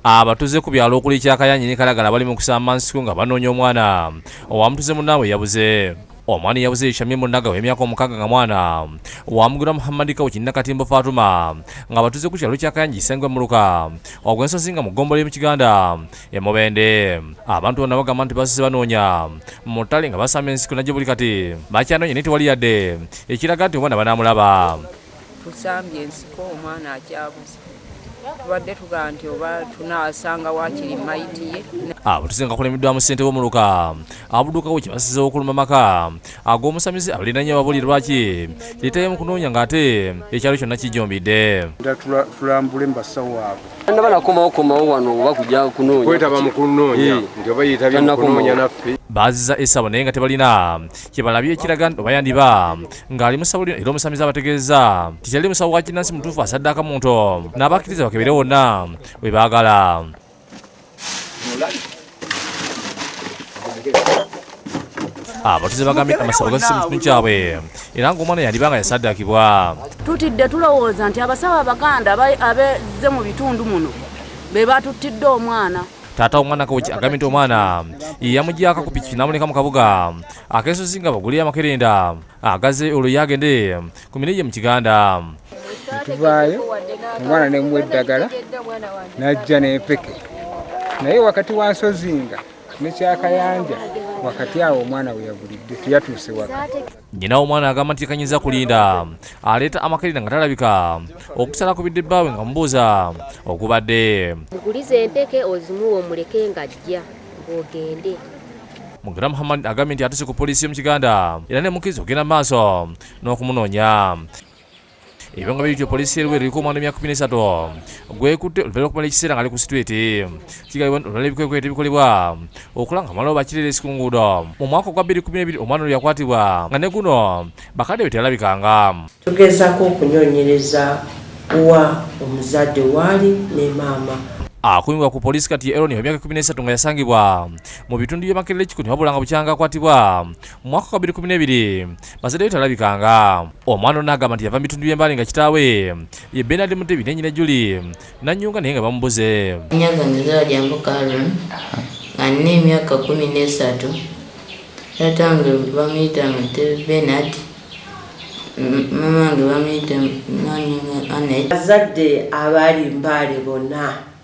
Abatuze ku byalo okuli Kyakayanyi ne Kalagala bali mu kusamba nsiko nga banoonya omwana owamutuze munnaabwe yabuze. Omwana yabuze Shamim Munaga w'emyaka 6 nga mwana wamugula Muhammad Kawuki Nakatimbo Fatuma nga batuze ku kyalo Kyakayanyi Isengwe Muluka ogw'ensozi nga mu ggombolola y'e Kiganda e Mubende. Abantu bonna bagamba nti basize banoonya mu ttale nga basamba ensiko najje buli kati bakyanoonya naye tewali yadde ekiraga nti omwana banaamulaba. Tusambye ensiko omwana akyabuze. Tubadde tugamba nti oba tunaasanga waakiri mayiti ye. Abatuuze nga bakulembeddwamu ssentebe w'omuluka Abudukawo kye basizeewo okuluma amaka ag'omusamize abaliraanye babuulire lwaki yeetaye mu kunoonya ng'ate ekyalo kyonna kijjumbidde. Tulambule mu basawo abo. Tannaba nakomawo komawo wano oba kujja kunoonya. Kwetaba mu kunoonya nti oba yeetabye mu kunoonya naffe. Baazizza essabo naye nga tebalina kye balabye ekiraga nti oba yandiba ng'ali mu ssabo lino era omusamize abategeezza nti teyali musawo wa kinnansi mutuufu asaddaaka muntu n'abakkiriza bakebere wonna we baagala. Abatuuze bagambye amasabo gasise mu kitundu kyabwe era ng'omwana yandiba nga yasaddaakibwa. Tutidde tulowooza nti abasawo Abaganda abezze mu bitundu muno be batuttidde omwana. Taata w'omwana Kawuki agambye nti omwana yamugyako ku pikipiki n'amuleka mu kabuga ak'ensozi nga bagulira amakerenda agaze olwo ye agende ku mirimu gye mu Kiganda. Ne tuvaayo omwana ne muwa eddagala n'ajja n'empeke naye wakati wa Nsozinga ne Kyakayanja wakati awo omwana we yabulidde teyatuuse waka. Nnyina w'omwana agamba nti tekanyiza kulinda aleeta amakerenda nga talabika okusala akubidde bbaawe nga mubuuza ogubadde. Mugulize empeke ozimuwe omuleke ng'ajja ng'ogende. Mugerwa Muhammad agambye nti atuuse ku poliisi y'omu Kiganda era ne mukkiriza okugenda mu maaso n'okumunoonya. Ebyo nga bityo poliisi y'e Luweero eriko omwana w'emyaka 13 gwekutte oluvannyuma lw'okumala ekiseera ng'ali ku situleeti. Kigambibwa nti olwali ebikwekweto ebikolebwa okulaba nga omwana we bakireera ku nguudo. Mu mwaka ogwa 2012 omwana ono yakwatibwa nga ne guno bakadde be teyalabikanga. Tugezaako okunoonyereza wa omuzadde waali ne maama. Akuumibwa ku poliisi kati ye Aaron w'emyaka 13 nga yasangibwa mu bitundu by'e Makerere Kikoni wabula nga bukyanga akwatibwa mu mwaka gwa 2012 bazadde be talabikanga. Omwana ono agamba nti yava mu bitundu by'e Mbale nga kitaawe ye Bernard Mutebi ne nnyina Julie Nanyunga naye nga bamubuze. Amannya gange Zawadi Aaron nga nnina emyaka 13. Taata wange bamuyita Mutebi Bernard, maama wange bamuyita Nanyunga Annette. Abazadde abali Mbale bonna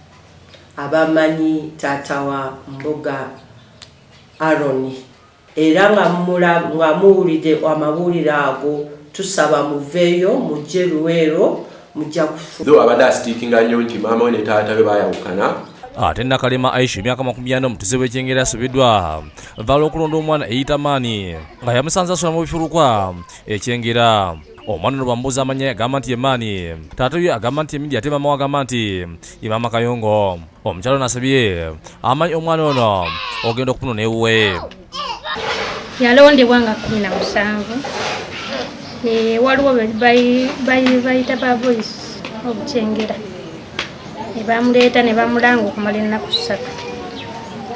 abamanyi taata wa Mbuga Aaron era nga muwulidde amawulire ago tusaba muveeyo mujje Luweero mujja kufu. Though abadde asitiikinga nnyo nti maama we ne taata we baayawukana. Ate Nakalema Aisha emyaka 40 omutuuze w'e Kyengera asubiddwa vala okulonda omwana eyita Maani nga yamusanze asula mu bifulukwa e Kyengera. Omwana ono bw'amubuuza amannya agamba nti ye Maani, taata we agamba nti ye Midi ate maama we agamba nti ye maama Kayongo. Omukyala ono asabye amanyi omwana ono ogenda okumunona ewuwe. Yalondebwa nga 17. Waliwo bayita ba Voice of Kyengera. Ne bamuleeta ne bamulanga okumala ennaku 3.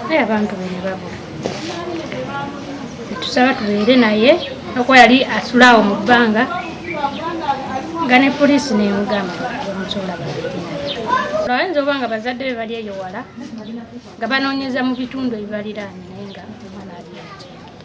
Naye abantu be ne babula. Tusaba tubeere naye okuba yali asula awo mu bbanga nga ne poliisi n'emugamba bamuzuula babeere naye. Bayinza oba nga bazadde be bali eyo wala nga banoonyeza mu bitundu ebibaliraanye naye nga omwana ali Kyengera.